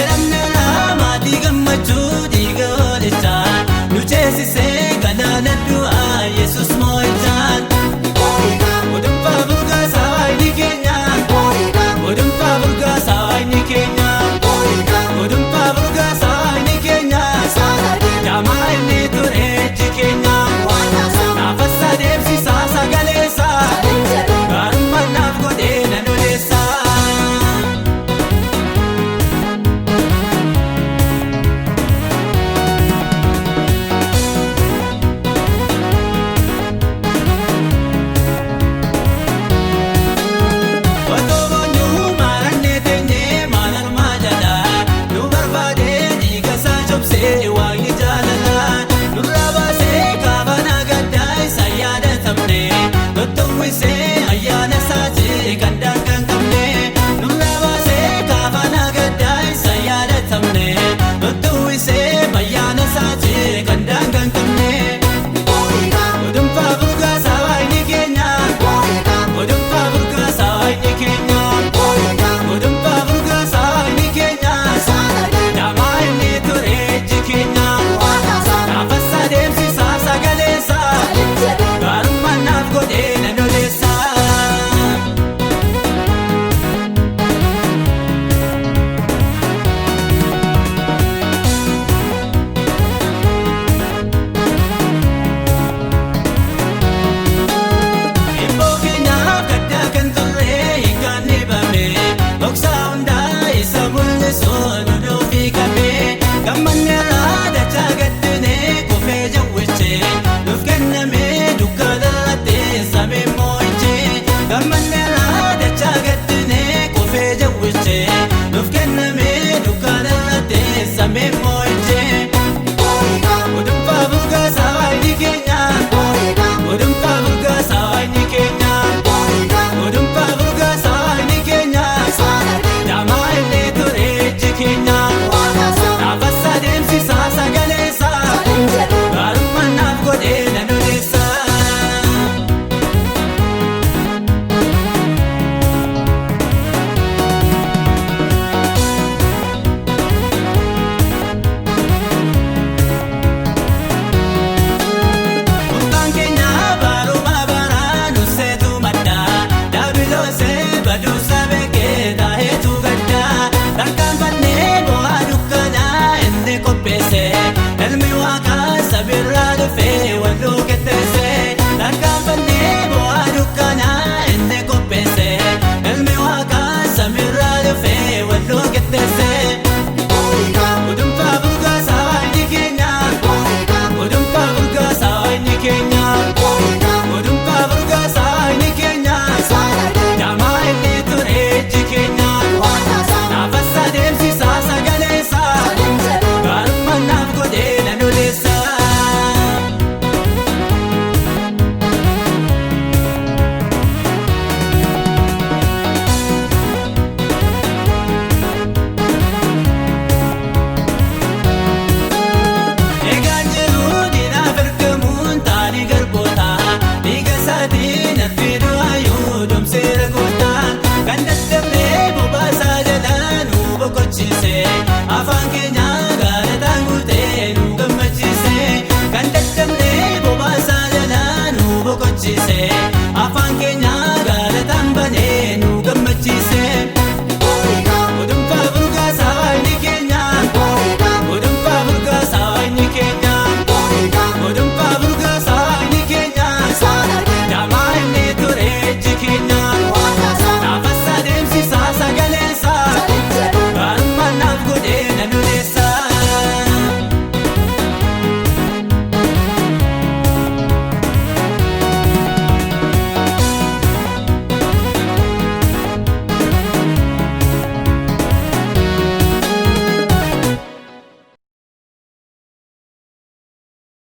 Jedhamneera maatii gammachuu dhiiga hoolichaa nu ceesisee galaana du'aa Yesuus moo'ichaan. Godumfaa burgaasaa waayini keenya. Godumfaa burgaasaa waayini keenya. Godumfaa burgaasaa waayini keenya. Jaamaa inni ture ejji keenya. Naafassa deemsisaa sagaleessaa. Gaarummaan naaf godhee nan odeessaa. Otoo boonyuu maalannee teenyee maal armaa jalaa nu barbaadee dhiiga isaa cobsee waaqni jaalalaa nurraa baasee kaafana gaddaa isa yaadatamne tottowwisee ayyaana isaatii kan daangaa hin qabne nurraa baasee kaafana gaddaa isa yaadatamne tottowwisee ayyaana isaatii kan daangaa hin qabne. Godumfaa burgaasaa waayini keenya. Godumfaa burgaasaa waayini keenya. Godumfaa burgaasaa waayini keenya. Jaamaa inni ture ejji keenya. Naafassa deemsisaa sagaleessaa. Gaarummaan naaf godhee nan odeessaa. Ibboo keenyaaf gaddaa kan turre hiikaan dhibame dhoksaa hundaa isa mul'isu nu dhuunfii qabe gammanneerraa dachaa gaddinee kufee jawwiche nuuf kenname dukkanarratti samii moo'iche gammanneerraa dachaa gaddinee kufee jawwiche nuuf kenname dukkanarratti samii moo'iche. Godumfaa burgaasaa waayini keenya. Godumfaa burgaasaa waayini keenya. Godumfaa burgaasaa waayini keenya. Jaamaa inni ture ejji keenya. Naafassa deemsisaa sagaleessaa. Gaarummaan naaf godhee nan odeessaa. Murtaan keenya baaruma baraa nuseetu madda daabiloosee baduusa beekee taaheetu gadda tarkaanfannee bu'aa dukkanaa inni qopheesse ilmi waaqaa sabirraa dhufee walluu qixxeesse tarkaanfannee bu'aa dukkanaa inni qopheesse ilmi waaqaa sabirraa dhufee walluu qixxeesse. Godumfaa burgaasaa waayini keenya. Godumfaa burgaasaa waayini keenya. Godumfaa burgaasaa waayini keenya. Jaamaa inni ture ejji keenya. Naafassa deemsisaa sagaleessaa. Gaarummaan naaf godhee nan odeessaa. Egaan jiru diinaaf ergamuun taanii garboota dhiiga isaatiin affeedu hayyuu domseera goota kan dadhabnee bobaasaa jalaa nu boqochiise afaan keenya.